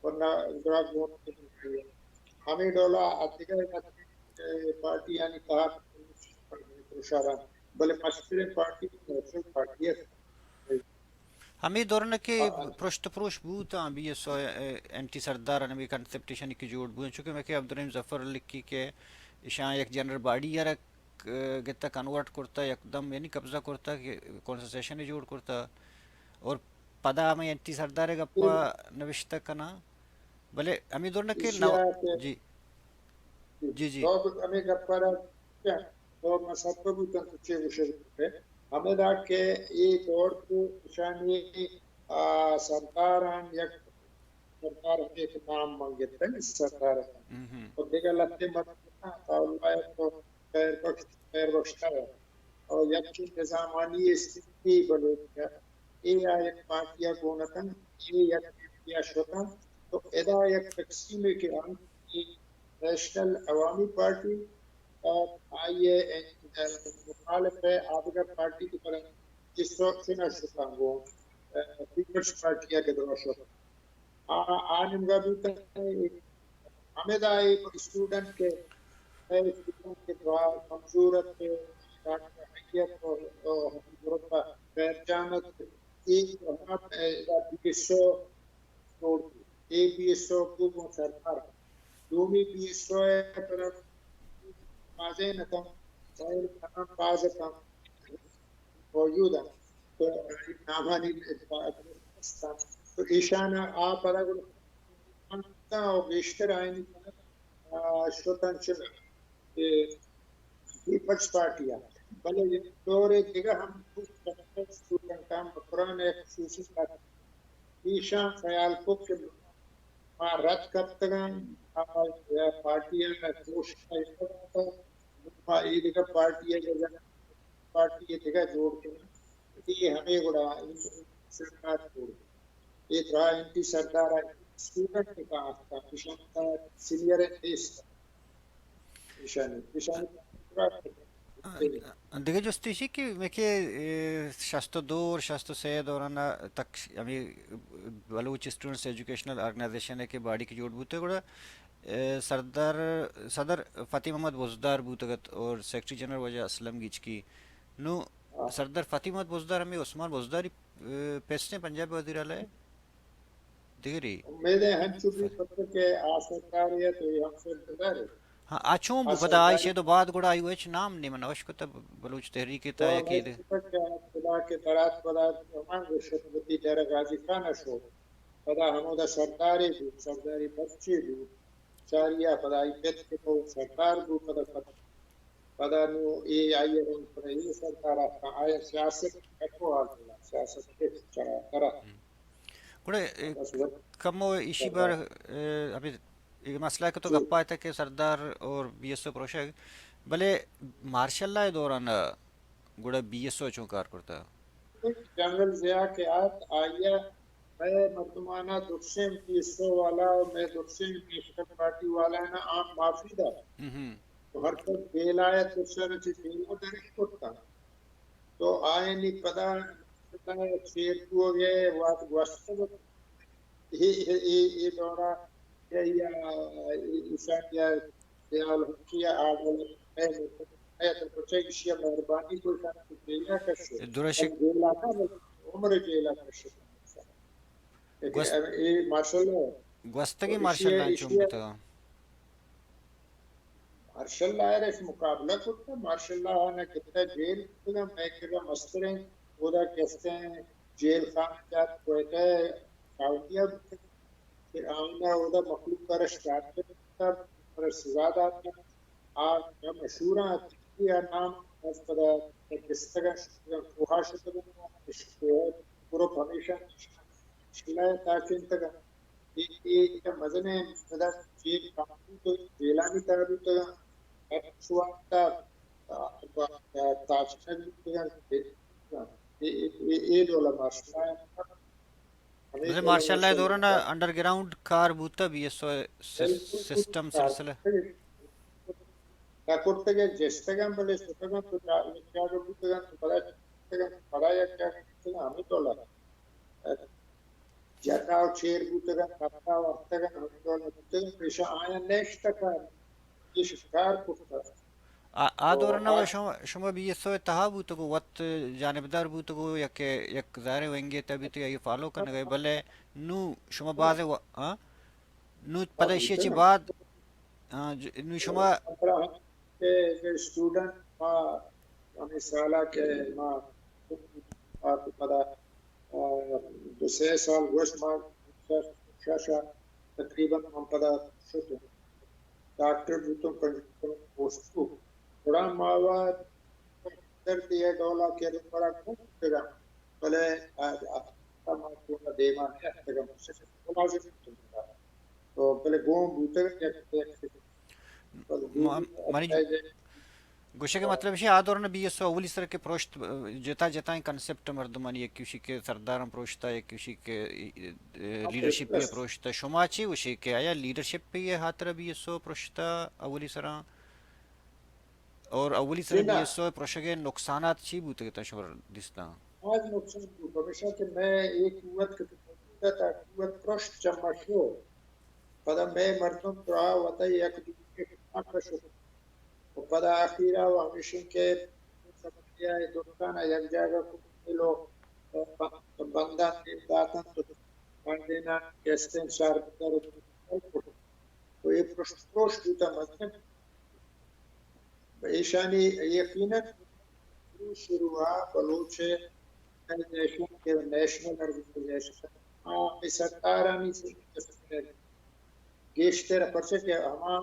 ورنا دراہ قوم ات۔ ہمے ڈولا ءَ دگہ پارٹیانی تہا پروشاراں، بلے مستریں پارٹی نیشنل پارٹی است۔ ہمے دوران کہ پرشت پروش بوت آں، بی ایس او اینٹی سردار، ہمے کنسپٹ ایشانی کہ جوڑ بوت، چونکہ مئے کہ عبدالرحیم ظفر لکھی کہ ایشاں یک جنرل باڈی ءَ را گتا کنورٹ کرتا، یکدم یعنی قبضہ کرتا کہ کانسٹیٹیوشن جوڑ کرتا، اور پدا ہمے اینٹی سردار ءِ گپا نوشتہ کناں۔ بلے ہمے دوران کہ نو-، جی۔ جی، جی۔ تو ہمے گپ ءَ را تو مسبب بوتن تو چے گوشگ بوتے؟ ہمے دا کہ اے دور تو اشانی، آ، سرداران یک سردار ہمے کہ نام من گپتن سردار ہم۔ ہم ہم۔ تو دگہ لہتے مردم تو خیر بخش، خیر بخش نہ ات۔ اور یکے نظامانی استھی بلوچ ءَ، اے آ یک پارٹی ءَ گون اتنت، اے یک پارٹی ءَ شتنت، تو ادا یک تقسیمے کہ انت، اے نیشنل عوامی پارٹی اور آئی ءِ مخالف ءَ آدگہ پارٹی کہ پر جس وقت نہ شتاں گوں، پیپلز پارٹی ءَ کہ درو شتاں۔ آ، آ نیمگا بوتگ۔ ہمدا اے اسٹوڈنٹ کہ، اے اسٹوڈنٹ کہ دراہ کمزور ات، ڈاکٹر حیت و، و حبیب ربا خیر جان ات، اے ہما، اے، بی ایس او جوڑ بوت۔ اے بی ایس او کو گوں سردار۔ دومی بی ایس او ءَ پر بازیں نہ کن، سائل خان باز کن۔ موجود انت۔ تو نامانی است انت۔ تو ایشان ءَ آ پدا گڑا و گیشتر آیانی پدا، آ، شتن چہ، اے، پیپلز پارٹی ءَ۔ بلے یک دورے دگہ ہم اسٹوڈنٹاں مکران ءِ خصوصی پارٹی ایشاں خیال کت کہ ما رد کپتگاں، آ، پارٹی ءَ کوشش ءَ ما اے دگہ پارٹی ءَ پارٹی ءَ دگہ جوڑ کناں۔ اے ہمے گڑا سرکار جوڑ کنت۔ اے ترا اینٹی سردار ءَ اسٹوڈنٹ ءِ کاں اتکا، ایشانی سینئر ءَ نیست۔ ایشانی، ایشانی دگہ جست ایشی کہ مئے کہ، اے، شست و دو اور شست و سے دوران تک ہمے بلوچ اسٹوڈنٹس ایجوکیشنل آرگنائزیشن ءِ کہ باڈی کہ جوڑ بوتے گڑا اے، سردار، صدر فتح محمد بزدار بوتگ ات اور سیکرٹری جنرل واجہ اسلم گیچکی۔ نوں سردار فتح محمد بزدار ہمے عثمان بزداری، اے، پیسٹیں پنجاب وزیر اعلی دگری۔ امید ہے ہنچو بھی پتہ کہ آ سردار یا تو یہ ہم سردار ہے۔ ہاں، آ چون بو آ پدا آئی سردار شے تو بعد گڑا آئی ہچ نام نہیں من نوش کو تب بلوچ تحریک تا تو یا کہ میں دے۔ پتہ کہ خدا کے برات برات ہمان گوشت بتی ڈر غازی خان شو۔ پدا ہمودا سردارے بوت، سرداری بچے بوت، چاریا پدا ای پت کہ تو سردار بوت، پدا پت-، پدا نو اے آئی رنگ پدا اے سردار آتا، آیا سیاست کٹو آ گلا، سیاست کے چرا کرا۔ ہم۔ گڑا، اے، بس وقت کمو ایشی سردار۔ بار، اے، ابھی اے مسئلہ کہ تو جی۔ گپا تھا کہ سردار اور بی ایس او پروشگ، بلے مارشل لا دوران گڑا بی ایس او چون کار کرتا؟ جنرل ضیاء کہ آت، آئی ءَ مئے مردماناں درسیں بی ایس او والا ءُ مئے درسیں نیشنل پارٹی والایاں آ معافی دات۔ ہم ہم۔ تو ہر کس جیل ءَ ات، درساں چہ جیل ءَ درش کرتاں۔ تو آیانی پدا چیر بوگ ءِ وہد گوستگ۔ اے، اے، اے، اے دورا یا، یا، ایشان یا خیال ہم کیا آ ڈول ہے، ہے تو کچھ ایشی مہربانی کو شان کو جیلا کشے۔ درشک۔ جیلا کا عمر جیلا کشے۔ گوست-، اے ماشاءاللہ۔ گوستگیں مارشل لا چون بوتگ؟ مارشل لا ءَ را مقابلہ کرتا، مارشل لا ءَ گپتا جیل کتگا، مئے کرا مستریں اودا کہ استیں جیل خانہ جات کوئٹہ کاؤنٹی ءَ بوتگ۔ پھر آئینا اودا مخلوق ءَ را شکایت کرتا، پر سزا داتا۔ آ مشہوراں اتکی آ نام از پدا کستگاں شتگاں کوہا شتگاں، گروپ ہمیشہ شلہ تاچینتگاں۔ اے، اے، اے مزنیں پدا جیل کمپنی تو جیلانی تہا بوتگاں۔ ہر چوانتا، آ، آ، تاچینگ بوتگاں۔ اے، اے، اے، اے ڈولا ماشاءاللہ۔ بلے مارشل لا ءِ دوران ءَ انڈر گراؤنڈ کار بوتہ، بی ایس او سس-، سسٹم سلسلہ۔ نہ کرتگ ءُ جستگ اَنت، بلے شتگ اَنت تو جا-، یک جاگہ بوتگ اَنت تو پدا شتگ اَنت تو پدا یک جاگہ بوتگ اَنت، ہمے ڈول ءَ۔ جتا و چیر بوتگن، کپتا و اتگن، ہمیں ڈول بوتگن، پیشا آیاں نشتہ کار، یہ شکار کرتا۔ آ، آ تو دوران ءَ آ شما، شما بی ایس او ءِ تہا بوتگو، وت جانبدار بوتگو، یک، یک ظاہر ونگے تہ بیتگو، یہ فالو کنگے، بلے نو شما باز و-، ہاں؟ نو پدا ایشی چی بعد، ہاں، ج-، نو شما کہ، کہ اسٹوڈنٹ ما ہمیں سالا کہ ما، ما تو پدا، آ، دو سے سال گوشت ما شش، شش، تقریباً من پدا شتوں۔ ڈاکٹر بوتوں، پنجگور پوسٹ کو۔ گڑا ما وت درد یہ ڈولا کہ پڑا گم بوتگا، بلے آ، آ، ما تو دیما نہیں اتگا، ملازم بوتوں۔ تو بلے گم بوتگا یک، یک، م-، منی گوشگ ءِ مطلب ایش، آ دوران بی ایس او اولی سر کہ پروشت، جتا جتائیں کنسپٹ مردمانی، یک کشی کہ سرداراں پروشتا، یک کشی کہ، اے، لیڈرشپ پروشتا۔ شما چی گوشے کہ آیا لیڈرشپ ءِ ہاترا بی ایس او پروشتا اولی سراں؟ اور اولی سر بی ایس او پروشگ ءِ نقصانات چی بوتگ تا شما دیستاں؟ آج نقصان بوت، پمیشا کہ میں ایک قوت کہ تا قوت پروشت چمشو۔ پدا مئے مردم ترا وتا یک دومی ءِ خلاف شت۔ و پدا آخیرا و ہمیشیں کہ سمجھیا اے درستانا یک جاگہ کو ملو، بندان دیم داتن تو بندینا کستیں شہر بندر و اے پروش، پروش بوتا مزن۔ ایشانی یقیناً شروع، شروع ءَ بلوچ آرگنائزیشن کہ نیشنل آرگنائزیشن، آ، اے سردارانی سے گیشتر، پرچہ کہ ہما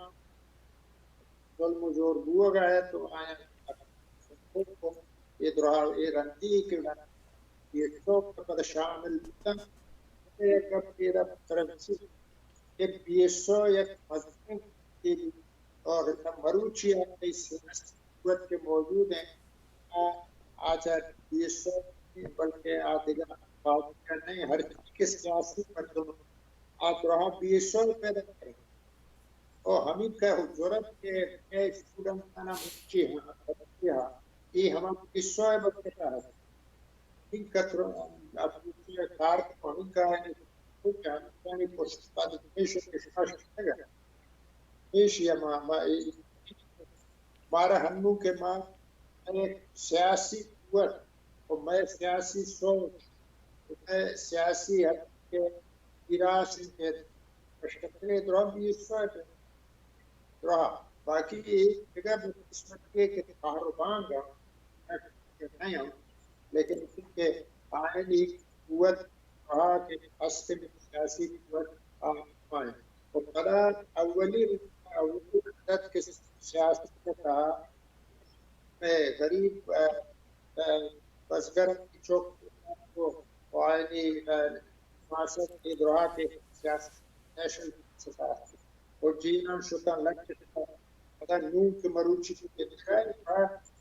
ظلم و جور بوگ ءَ ات و آیاں اے دراہ، اے رندی کہ بی ایس او پدا شامل بوتن، اے گپ اے را ترسی کہ بی ایس او یک مزنیں اور مروچی آئی سیاسی قوت کہ موجود ہیں، آ، آ چاہے بی ایس او بلکہ آ دگہ پارٹی نہیں، ہر چیز کے سیاسی مردم آ دراہ بی ایس او پیدا کریں۔ او ہمیں کہ جرات کہ، کہ اسٹوڈنٹ آنا مچی ہاں، بچی ہاں، یہ ہمارا بی ایس او ہے، بچتا ہے۔ ہمیں کتر، اب کار تو ہمیں کا ہے، تو کیا ہمیں پشت پد پیش، پیش، پیش، پیش، پیش، یا ما، ما، مارا ہنو کہ ما یک سیاسی قوت و مئے سیاسی سوچ و مئے سیاسی حق کہ گراس انت کہ پشکپتگیں دراہ بی ایس او ءِ دراہ۔ باقی اے دگہ بدقسمتی کہ کاروبانگ ءَ نہ انت، لیکن کہ آئینی قوت آ کہ است سیاسی قوت آ ہمائیں۔ و پدا اولی، اولی مدت کہ سیاست ءِ تہا مئے غریب، ا، ا، بزگر چوک و آئینی، ا، ماسک ءِ دراہ کہ سیاست نیشنل سطح و جیناں شتاں لٹ شتاں۔ پدا نوں کہ مروچی کہ دکھائے،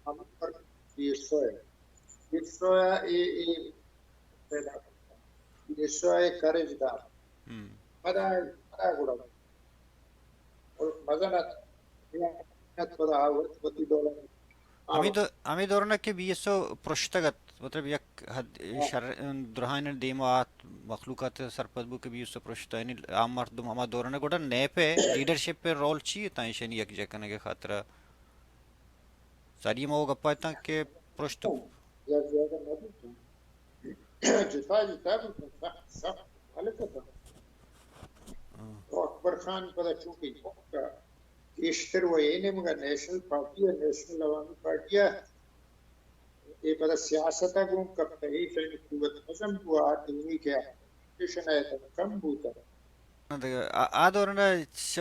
ہم پر بی ایس او ہے۔ بی ایس او ہے، اے، اے پیدا کرتا۔ بی ایس او ہے، کرج دار۔ ہم۔ پدا، پدا گڑا۔ اور مزن ات، ات پدا آورت، وتی ڈولا۔ ہمے دو-، ہمے دوران کہ بی ایس او پرشتگ ات، مطلب یک حد شر، درہائیں دیما آت، مخلوقات سرپد بو کہ بی ایس او پرشتہ، یعنی عام مردم ہما دوران گڑا نیپ ءِ لیڈرشپ ءِ رول چی اتاں ایشانی یکجا کنگ ءِ خاطرا؟ ساری ما وہ گپا اتاں کہ پرشت۔ یک جاگہ نہ بوتاں۔ جتا جتا بوتاں، سخت، سخت مخالف اتاں۔ ہاں۔ تو اکبر خان پدا چونکہ گیشتر و اے نیمگا نیشنل پارٹی ءَ، نیشنل عوامی پارٹی ءَ، اے پدا سیاست ءَ گوں کپتہ، ایشانی قوت مزن بو، آ دومی کہ اپوزیشن ءَ کم بوتہ۔ آ، آ دوران ءَ چہ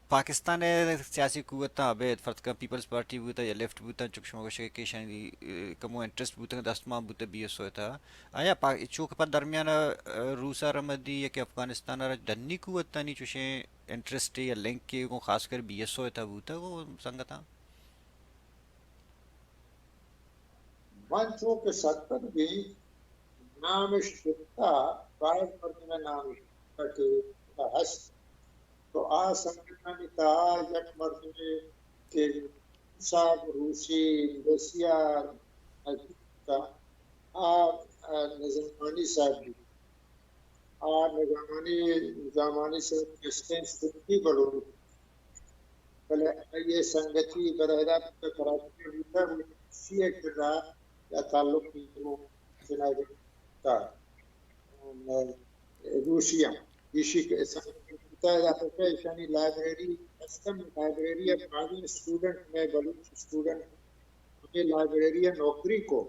پاکستان ءِ سیاسی قوتاں ابید فرض کن پیپلز پارٹی بوتہ یا لیفٹ بوتہ، چونکہ شما گوشے کہ ایشانی، اے، کمو انٹرسٹ بوتہ، دستمان بوتہ بی ایس او ءِ تہا۔ آیا پا-، چونکہ پہ درمیان ءَ، اے، روس ءَ رمدی یا کہ افغانستان ءَ را ڈنی قوتانی چوشیں انٹرسٹ یا لنک گوں خاص کر بی ایس او ءِ تہا بوتگ و سنگتاں؟ من چو کہ سرپد بی، نامش گپتا، باید مردم نامش گپتا کہ ہست۔ تو آ سنگتانی تہا یک مردمے کہ صاحب روسی ایمبیسی ءَ نزدیک اتاں، آ، آ، نظرمانی صاحب بی۔ آ نظامانی، نظامانی سر کشتیں سنی بلوچ، بلے آئی ءِ سنگتی برہدا کراچی ءَ بوتگ، سی ءِ کرا یا تعلق جناب تا روسی ہم ایشی کہ سنگتی بوتگ، ایشانی لائبریری، کسٹم لائبریری ءَ بازیں اسٹوڈنٹ، مئے بلوچ اسٹوڈنٹ ہمے لائبریری ءَ نوکری کو،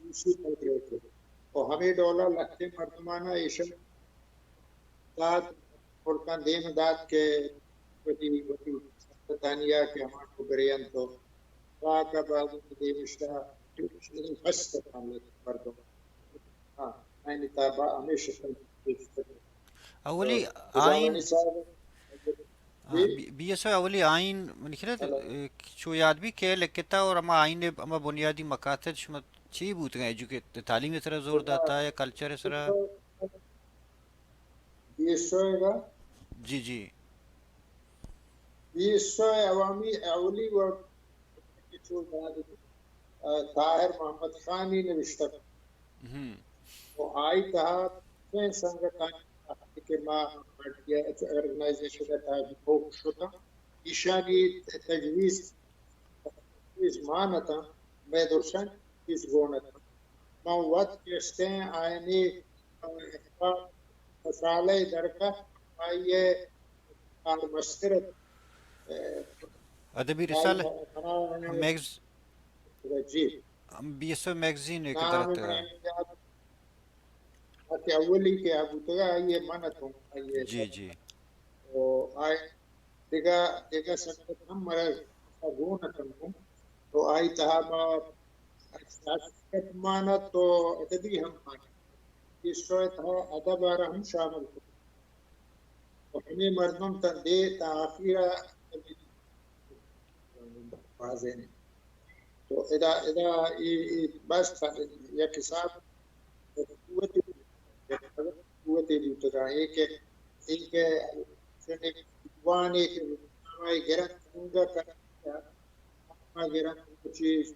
روسی لائبریری کو۔ و ہمے ڈولا لہتیں مردمانا ایشان دات، ملکاں دیم دات کہ وتی، وتی سنگتانی ءَ کہ ہما کو برینت و پاک ءَ باز دیمشتا ہست مردم۔ ہاں، آئینی تابا ہمیشہ اولی تو آئین۔ صاحب، ہاں، جی؟ بی، بی ایس او اولی آئین منی خیال ءَ، ہلو۔ اے، چو یاد بی کہ لکھتا اور ہما آئین ءِ ہما بنیادی مقاصد شما چی بوتگا؟ ایجوکیٹ، تعلیم ءِ سرا زور داتا یا کلچر ءِ سرا؟ بی ایس او ءَ؟ جی، جی۔ بی ایس او ءِ عوامی اولی و چو یاد بی، آ، طاہر محمد خانی نوشتہ کت۔ ہم۔ و آئی تہا چین سنگتانی کہ ما پارٹی ءِ آرگنائزیشن ءِ تہا بھی کوک شتاں، ایشانی تجویز، تجویز مان اتاں، مئے درشان تجویز گون اتاں۔ ما وت کشتیں آئینی رسالہ درکا آئی ءِ کارمستر ات۔ ادبی رسالہ؟ منا میگز-، جی۔ بی ایس او میگزین ءَ کہ نام دراتگا۔ منا یاد، آ کہ اولی کہ آ بوتگا، آئی ءِ من اتوں، آئی ءِ جی، جی۔ او آئی دگہ، دگہ سنگت ہم مارا گون اتنت۔ تو آئی تہا ما سیاست مان ات تو ادبی ہم مان ات۔ بی ایس او ءِ تہا ادب ءَ را ہم شامل کت۔ و ہمے مردم تاں دے تاں آخیر ءَ بازیں۔ تو ادا، ادا اے، اے بس یک حساب قوتے، قوتے بوتگا۔ اے کہ، اے کہ چنے دیوانے کہ ہمائی گرنت انگا کرتا، ہما گرنت چیز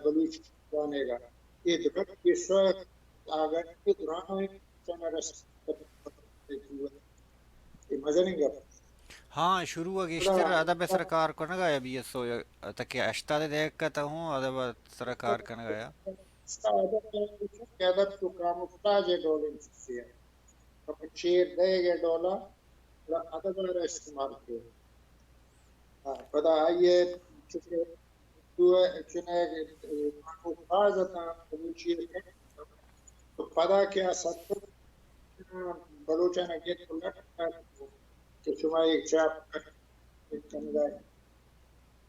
بلوچ وانگا۔ اے درک پیشہ آگا کہ درانا چنا رس۔ اے مزنیں گپ۔ ہاں، شروع ءَ گیشتر ادب ءِ سر ءَ کار کنگ ءَ یا بی ایس او، تاکہ ہشتاد ءِ دہک ءَ تہ ہوں ادب ءِ سر ءَ کار کنگ ءَ یا۔ ادب ءَ کہ ادب تو کاموفلاژ ءِ ڈول ءَ چیزے ءَ، چیر دئیگ ءِ ڈول ءَ، گڑا ادب ءَ را استعمال کیت۔ ہاں، پدا آئی ءَ چونکہ اردو ءَ چنئے، اے، مانگو باز اتاں بلوچی ءَ کن۔ تو پدا کہ آ سرپد بلوچاں گیت و لٹ کہ شما اے چاپ کنگا۔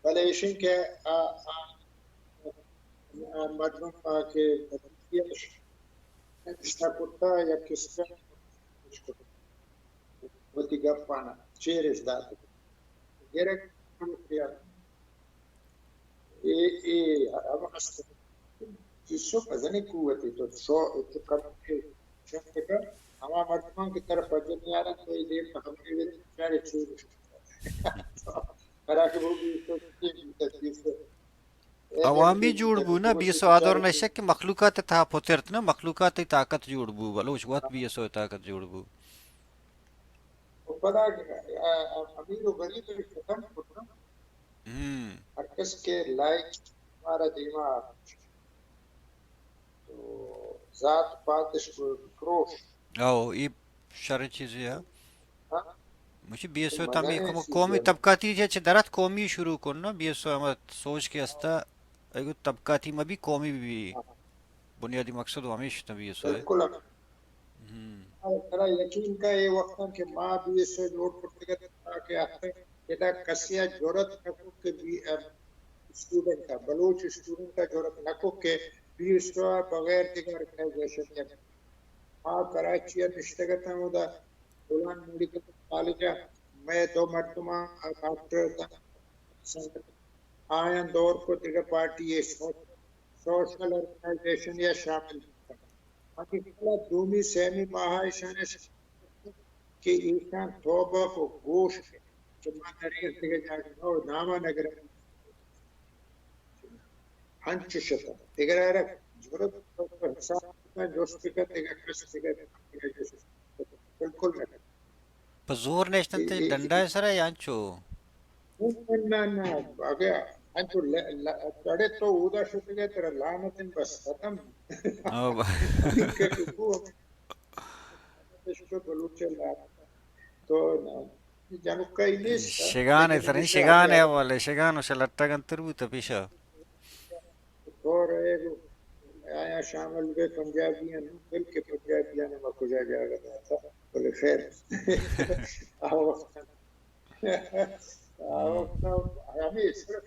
بلے ایشیں کہ آ، آ، آ مردم آ کہ بلوچی ءَ نبشتہ کرتا یا کسہ اش کرتا، وتی گپانا چیر اش دات۔ گرگ ہم اختیار۔ اے، اے ہم است۔ جسو مزنیں قوتے تو شو، تو کم کے شفت کر، ہما مردمان کہ ترا پجہ نیارن تو اے دیم پہ ہمے ویل چارے چیر۔ برا کہ وہ بھی تو چیر، عوامی جوڑ بو نا، بی ایس او آ دور نشک کہ مخلوقات تہا پترت نا، مخلوقات طاقت جوڑ بو، بلوچ وت بی ایس او طاقت جوڑ بو۔ و پدا، آ، آ، امیر و غریب ختم کت نا۔ ہم۔ ہر کس کہ لائق مارا دیما آ۔ تو ذات پاتش کو فروش۔ او، اے شریں چیزے ہے۔ ہاں۔ مچی بی ایس او تامی مزنیں کم چیزے قومی ہے۔ طبقاتی چہ، چہ درات قومی شروع کن نا، بی ایس او ہم سوچ کے استا، اگو طبقاتی مہ بی، قومی بی۔ ہاں۔ بنیادی مقصد و ہمیش تاں بی ایس او ہے۔ بالکل۔ ہم۔ ترا یقین کا اے وقتاں کہ ما بی ایس او جوڑ کرتگ ات تاکہ ادا کسے ءَ جرات نہ کت کہ بی، ام، اسٹوڈنٹ ءَ، بلوچ اسٹوڈنٹ ءَ جرات نہ کت کہ بی ایس او ءَ بغیر دگہ آرگنائزیشن ءَ۔ ما کراچی ءَ نشتگ اتاں، اودا غلام میڈیکل کالج ءَ مئے دو مردماں، ڈاکٹر اتاں، سنگت، آیاں دور کو دگہ پارٹی ءَ سو-، سوشل آرگنائزیشن ءَ شامل بوتاں۔ منی خیال ءَ دومی سیمی ماہ ءَ ایشاں کہ ایشاں توبہ کو گوش کہ ما نریز دگہ جاگہ نہ، نام ءَ نگران۔ ہنچش اتاں۔ دگرا را جرت حساب کتاں، جست کت، دگہ کس دگہ، دگہ جست۔ بالکل نہ۔ پہ زور نشتنت اے، اے، ڈنڈا ءِ سرا یا انچو؟ نہ، نہ، نہ، اگہ انچو ل-، ل-، اڑے تو اودا شتگے ترا لعنت انت، بس ختم۔ او با- کہ تو بلوچ ءِ لعنت۔ تو نہ، جنکائی نیست۔ شگان ءِ سرا، شگان ءِ حوالے، شگان وش لٹگنتر بوت پیشا۔ دور ءَ آیاں شامل بہ پنجابیاں، نوں بلکہ پنجابیاں ما کجا جاگہ داتا، بلے خیر۔ آ وقت، آ وقت ہمیں صرف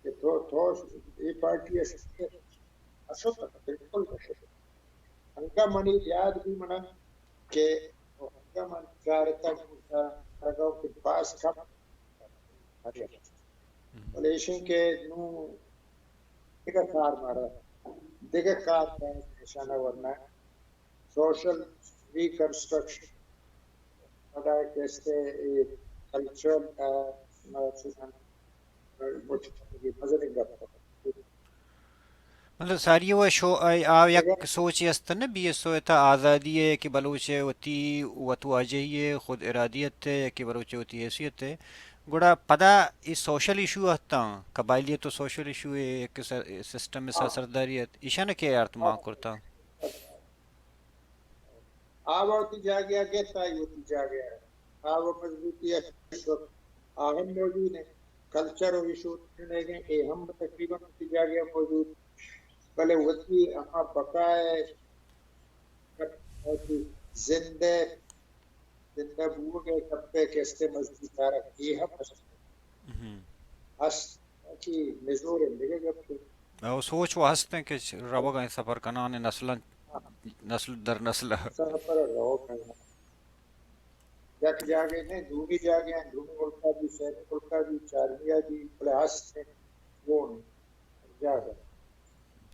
کہ تو، تو اے پارٹی ءَ شتگ، اشوت، بالکل اشوت۔ انگا منی یاد بھی منا کہ انگا من چارتا، چارتا کہ باز کم بلے ایشیں کہ نوں دگہ کار مارا، دگہ کار نشانہ ورنا، سوشل ریکنسٹرکشن، پدا کسے اے کلچرل، آ، آ، چیزاں، آ، مزنیں گپ۔ مطلب ساری ءَ شو-، آ، آ یک سوچے است نہ، بی ایس او ءِ تھا آزادی ءِ، کہ بلوچ ءِ وتی وت واجہی ءِ، خود ارادیت ءِ، کہ بلوچ ءِ وتی حیثیت ءِ۔ گڑا پدا اے سوشل ایشو اتاں، قبائلیت و سوشل ایشو ءِ یک س-، سسٹم ءِ سرسرداری ات، ایشاں کہ آرت مان کرتاں۔ آ وتی جاگہ ءَ گت، آئی وتی جاگہ ءَ۔ آ وَ مضبوطی ءَ شت۔ آ ہم موجود ہیں۔ کلچر و ایشو جنیگیں، اے ہم تقریباً وتی جاگہ ءَ موجود۔ بلے وتی ہما بقا ءِ، وتی زند ءِ، زندہ بوگ ءِ گپ ءَ کہ است ءِ مضبوط آرگ، اے ہم است۔ ہم۔ است کہ نزور ءِ دگہ گپ۔ او سوچ و ہست ہیں کہ روگ ءَ سفر کنان نسل، نسل در نسل۔ سفر روگ ءَ۔ یک جاگہ نہ، دومی جاگہ ہیں، دومی ملکا بھی، سیمی ملکا بھی، چارمیا بھی، بلے ہست ہیں، گون جاگہ۔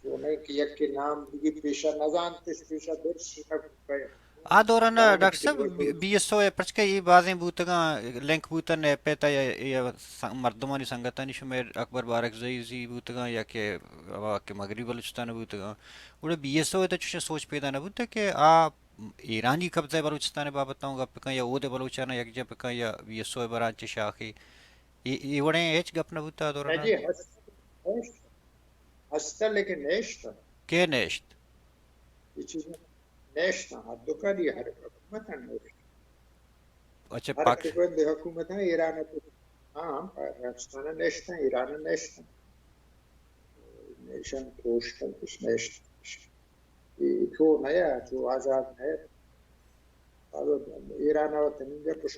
جو نہیں کہ یک کے نام دیگی پیشہ نزانتش، پیشہ درس نہ کئے۔ آ دوران ڈاکٹر صاحب، بی ایس او ءِ پرچکہ اے بازیں بوتگاں، لنک بوتن ایپ ءِ تھا یا، یا سن-، مردمانی سنگتانی شمئے اکبر بارکزئی زی بوتگاں یا کہ ہما کہ مغربی بلوچستان بوتگاں۔ گڑا بی ایس او ءِ تھا چوشیں سوچ پیدا نہ بوتگ کہ آ ایرانی قبضہ بلوچستان بابت ہوں گپ کن یا اود بلوچانا یکجا بکن یا بی ایس او برانچ شاخی، اے، اے وڑیں ہچ گپ نہ بوتا آ دوران؟ جی، ہست، ہست، ہست، لیکن نیشت۔ کے نیشت؟ یہ چیز نیشت، ہر دکانی ہر حکومت نیشت۔ اچھا، ہر پاک- حکومت، حکومت ایران تو، ہاں، پاکستان نیشت، ایران نیشت۔ نیشن پوسٹ کش نیشت۔ اے چو نیا، چو آزاد نیا۔ اب ایران ءَ تنیگہ کش۔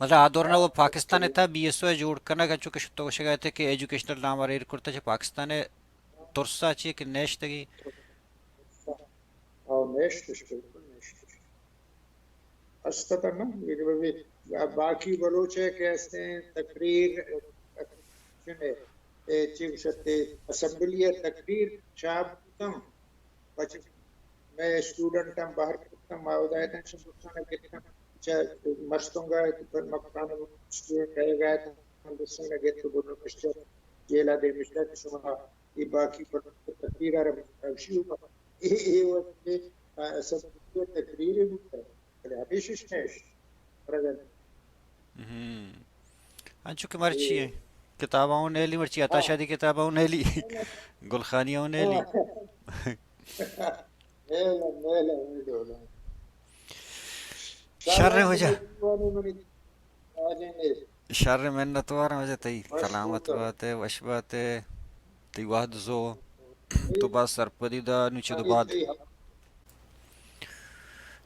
مطلب آ دوران ءَ وہ پاکستان ءِ تھا بی ایس او ءِ جوڑ کنگ ءَ چونکہ شتو گوشگ ءَ ات کہ ایجوکیشنل نام ءَ ایر کرتا چہ پاکستان ءِ ترس ءَ چی کہ نیشتگی۔ او نیشتش، بالکل نیشتش۔ است اتاں نا، باقی بلوچ ءِ کہ استیں تقریر، چنے، اے چی گوشتے، اسمبلی ءِ تقریر چاپ بوتاں، پچ مئے اسٹوڈنٹاں بہر کرتاں، ما ادا اتاں، شمشان ءَ گپتاں، چہ مستونگ ءَ مکان اسٹوڈنٹ ءَ گئے اتاں، مستونگ ءَ گپت، برو کشتے جیل ءَ، دے مشتہ کہ شما اے باقی پر تقریر ءَ را بگوش۔ اے، اے وقت ءَ اسمبلی ءِ تقریر بوتگ، بلے ہمیشش نیشت۔ پرزنٹ۔ ہم۔ انچو کہ مرچی اے۔ کتاب ہوں نیلی، مرچی عطا ہاں۔ شادی کتاب ہوں نیلی۔ گل خانی ہوں نیلی۔ ہاں۔ نیل، نیل، نیل۔ شر واجہ۔ واجہ نیل۔ شر منتوار واجہ تئی۔ وش سلامت بات ئے، وش بات ئے۔ تئی وہد زو۔ تو باز سرپدی دا، نوں چہ دو بعد۔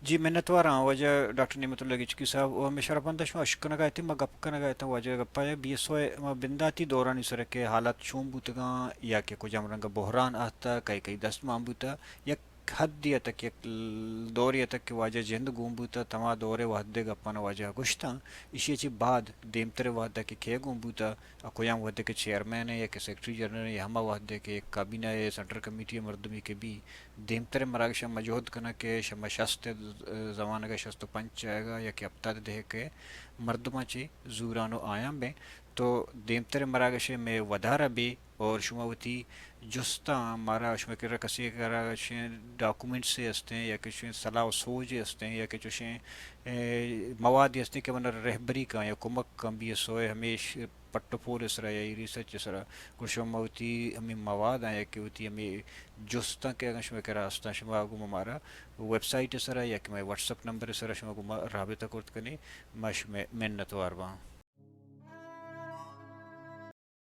جی منتوار آں واجہ ڈاکٹر نعمت اللہ گچکی صاحب۔ و ہمے شرپ بندہ شما اشکنگا اتیں، ما گپ کنگا اتیں واجہ گپا یا بی ایس او ءِ ما بنداتی دورانی سر کہ حالات چون بوتگاں یا کہ کجام رنگ بحران آتا، کئی کئی دست مان بوتا، یک حدے ءَ تک، یک دورے ءَ تک کہ واجہ جند گون بوتہ، تما دور ءِ وھد ءِ گپاں واجہ ءَ گوشتاں، ایشی ءَ چہ بعد دیمتر ءِ وھد ءَ کہ کئے گون بوتہ، ءُ کجام وھد ءَ کہ چیئرمین ءَ یا کہ سیکرٹری جنرل ءَ، ہما وھد ءَ کہ یک کابینہ ءَ سینٹرل کمیٹی ءِ مردمے کہ بی، دیمتر ءِ مراگش ءَ ما جہد کناں کہ شما شست ءِ زمانگ ءَ، شست ءُ پنچ ءَ یا کہ ہپتاد ءِ دہک ءَ مردماں چہ زوران ءُ آیان بیں۔ تو دیمتر مراگش میں ودارا بے اور شما وتی جستاں مارا، شما کرا کسی کرا چشیں ڈاکومنٹس ہستیں یا کہ چشیں صلاح و سوج ہستیں یا کہ چشیں، اے، مواد ہستیں کہ من رہبری کاں یا کمک کاں، بی ایس او ءِ ہمیش پٹ و پول سرا یا ریسرچ سرا، گڑا شما وتی ہمیں مواد آں یا کہ وتی ہمیں جستاں کہ اگاں شما کرا ہستاں، شما گوں مارا ویب سائٹ سرا یا کہ مئے واٹس اپ نمبر سرا شما گوں ما رابطہ کرت کنے، ما شمئے منتوار باں۔